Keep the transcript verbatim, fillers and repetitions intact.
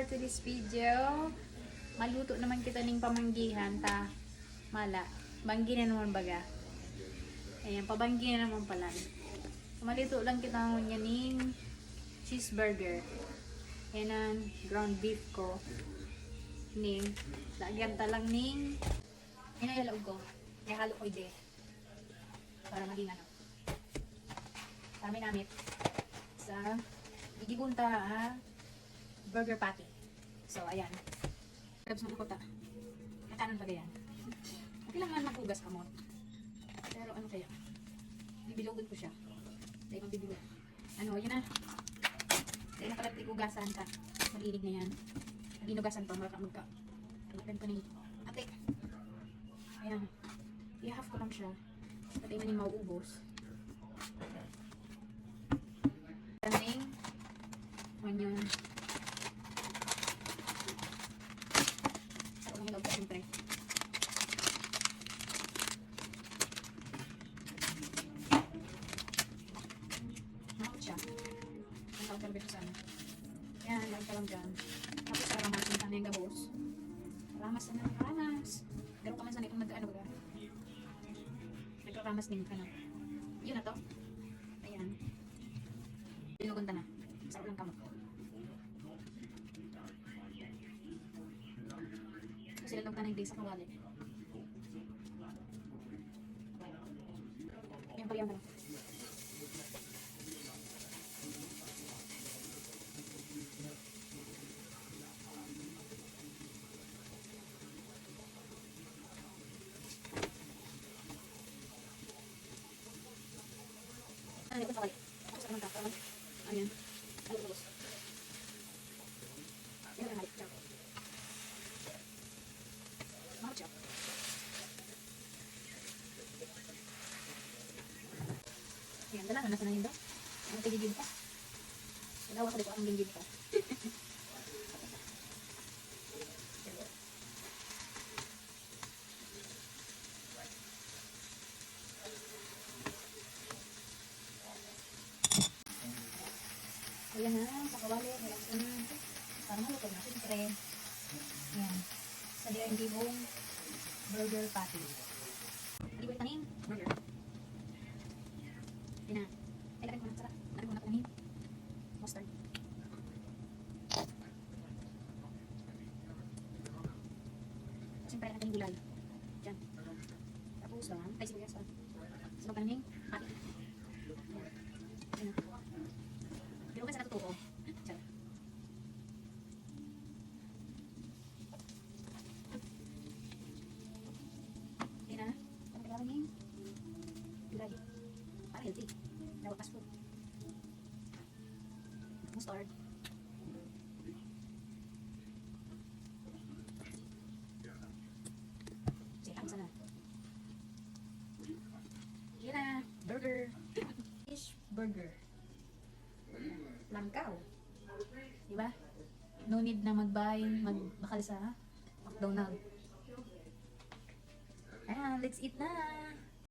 For today's video, maluto naman kita ning pamanggihan ta. Mala, banggi na naman baga. Ayan, pabanggi na naman pala. Maluto lang kita ngunyan ning cheeseburger. Yan ang ground beef ko. Ning, lagyan ta lang ning, yan ang laog ko. Kaya halo ko ide. Para maging ano. Para may namit. Sa, gigibon ta, ah, burger patty. So, ayan. Labs na ako ta. Nakanan pa yan. Okay lang man maghugas kamot. Pero ano kaya? Bibilugon ko siya. Dahil mabibilog. Ano, yun na. Dahil na pala tigugasan ka. Malilig na yan. Ginugasan pa, maka-, magka-, ano pa ni? Ate. Ayan. I-half ko lang siya. Pati man yung mauubos. Kaning onion. Sa unang hinog, siyempre. Mahal siya. Ang tawag talaga siya sana. Yan, lagyan ka lang dyan. Tapos, para ramas yung tanay gabos. Ramas na, ramas. Ganun ka man sana itong nag-ano ba? Nagkaramas din, ano. Yun na to. Ayan. Binugon ta na. Sarap lang kamot. Kasi lalong tanay din sa kawali. Yan pa yan, ano. Ano, ito sa kali. Tapos, ano, tapos, ano? Ayan. Ano, tapos? Yan ang halik. Chop. Mga chop. Ayan, dala na, nasa na yun daw? Ang tigigil pa. Wala, wala ko ang ginggil pa. Ayan na, sa kawali, relax ka na. Para maluto na, siyempre. Ayan. Sa diyan, gibong burger patty. Di ba itanim? Burger. Ayan na. Ay, lagyan ko na, sarap. Lagyan ko na itanim. Mustard. Siyempre, lagyan gulay. Diyan. Tapos, bawang. Ay, sibuyas, ah. Sa magkaning, pati. Ayan. Pero ka sa natutuo. Diyan. Ayan na. Ang kailangan niya. Gulay. Para healthy. Dapat fast food. Mustard. Sige, ang sana. Yan na, burger. Fish burger. Langkaw. Di ba? No need na mag-buy, magbakal sa McDonald's. Ayan, let's eat na!